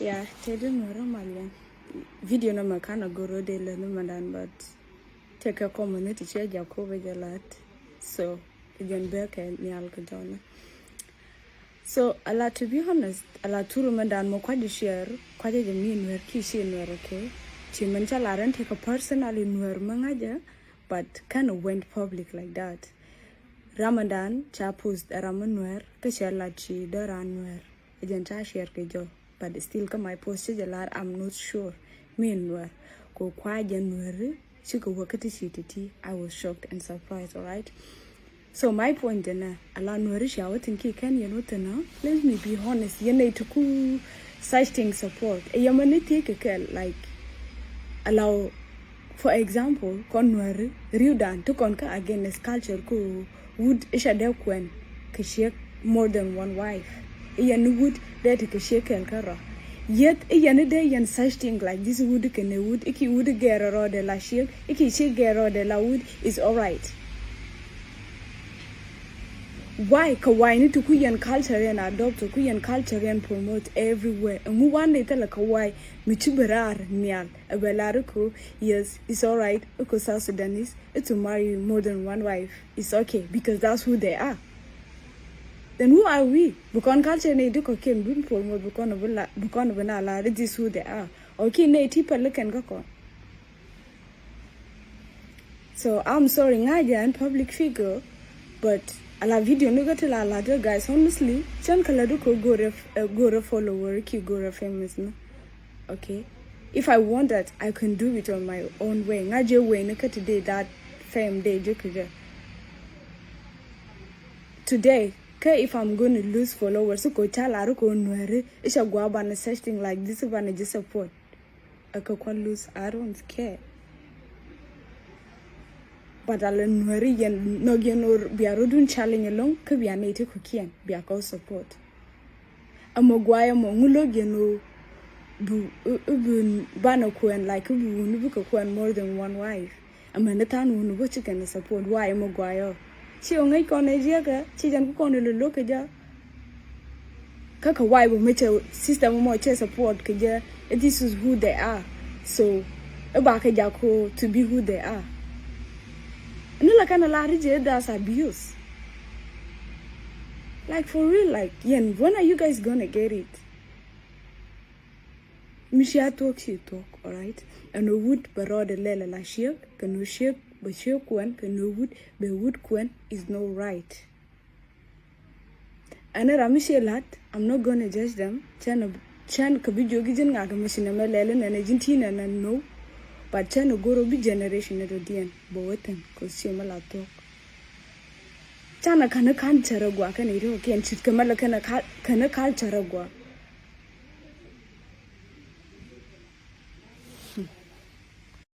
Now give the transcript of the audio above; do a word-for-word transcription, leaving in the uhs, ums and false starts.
Ya, tëë di nuɔrä mal yɛn. Video nɔmɔ kan a goro de lɛ ni madan, but tëë kɛ community cɛ ja ko bɛ jɛ lat. So, jɛn bɛ kɛ nial kɛ jɔnɛ. So, a la, to be honest, a la turu mɛ dan mɔ kua̱c share, kua̱c jɛ mi nuɛr ki shi nuɛr, okay? Ci mɛn ca la rɛn tëë kɛ personally nuɛr mɛ ŋa̱cɛ, but kind of went public like that. Ramadan ca post ram mɛ nuɛr, kɛ cɛ la ci dɔ ran nuɛr. Jɛn ca share kɛ jɔ, but still kä my post cɛ jɛ lar, I'm not sure. Mi nuɛr. Kɛ kua̱c jɛ nuɛr, ci kɛ wä kä ti ci ti ti. I was shocked and surprised, alright? So my point jɛnɛ, a la nuɛri cia wä thin ki kɛn yɛn wä thin, let me be honest, yɛn nɛy ti ku such thing support. Ɛ yɛmɛ ni thiec kɛ kɛl, like, a la, for example, kɔn nuɛri riwdan ti kɔn kä against culture ku wut i̱ ca dee kuɛn kɛ ciek more than one wife. I̱ yɛn ni wut dee ti kɛ ciek kɛl kärɔa. Yet i̱ yɛn ni dee yɛn such thing like this, wut kɛnɛ wut, i̱ ki wut gɛɛrɛ rɔɔdɛ la ciek, i̱ ki ciek gɛɛrɛ rɔɔdɛ la wut, is alright. Why? Kɛ why ni ti ku yɛn culture yɛn adopt, ku yɛn culture yɛn promote everywhere. Ɛŋu wan ni thilɛ kɛ why mi ci bi raar nhial ɛ bɛ lar iku, yes, it's alright iku South Sudanese to marry more than one wife. It's okay because that's who they are. Then who are we? Bi kɔn culture ni di kɔ ken bin promote, bi kɔn bi la, bi kɔn bi na lar, this who they are. Okay, ni ti pɛl kɛn kä kɔn. So I'm sorry, ŋa̱cä jɛ ɛn public figure, but a la video ni kä ti la la dee, guys, honestly, cɛn kɛ la di kɔ go̱rɛ, uh, go̱rɛ follower ki go̱rɛ famous ni. Okay? If I want that, I can do it on my own way. Ŋa̱cä jɛ way ni kä today that fame day jɛ kɛ jɛ. Today, kä if I'm gonna lose followers, kɔ ca la ri kɔ nuɛri, i̱ ca gua banɛ such thing like this, banɛ jɛ support. Ɛ kɛ kuan lose, I don't care. But a la nuɛri yɛn, nɔk yɛn or bia rɔdun challenge ɛlɔŋ, kä bia nɛy ti kɔ̱kiɛn bia kɔ support. Ɛmɔ guay ɛmɔ ŋu lo̱k yɛn or bi, bi banɛ kuɛn, like, bi wun bi kɛ kuɛn more than one wife. Ɛmɛ ni than wun bä ci kɛn support, why mɛ guay ɔ? Ci ɔ ŋäc kɔn ɛ jiɛkɛ, ci jɛn ku kɔn ɛ lolo̱k kɛ jɛ. Kä kɛ why bä mɛ cɛ system mɔ cɛ support kɛ jɛ, this is who they are. So ɛ ba kɛ jak ko to be who they are. Ni la kɛn a la ri jɛ, that's abuse. Like, for real, like, yɛn, when are you guys gonna get it? Mi cia thuɔ̱k ci thuɔ̱k, alright? Ɛn ɣöö wut bɛ rɔɔdɛ lɛl ala ciek, kɛn ɣöö ciek bɛ ciek kuɛn, kɛn ɣöö wut bɛ wut kuɛn is no right. Ɛn ram mi ciɛ la̱t, I'm not gonna judge them. Cɛn, cɛn kɛ bi jiök i̱ ji̱n ŋak mi ci nɛmɛ lɛl inɛn ɛ ji̱n ti nɛn ɛn, no. But cɛn ɛ go̱r ɔ bi generation ɛ dɔ̱diɛn bɛ wä thi̱n, kɛ ciɛ mi la thuɔ̱k. Canɛ kɛn culture ɛ guak kɛn ɛ ri kɔkiɛn, ce̱tkɛ mɛ lɛ kɛn, kɛn culture ɛ guak.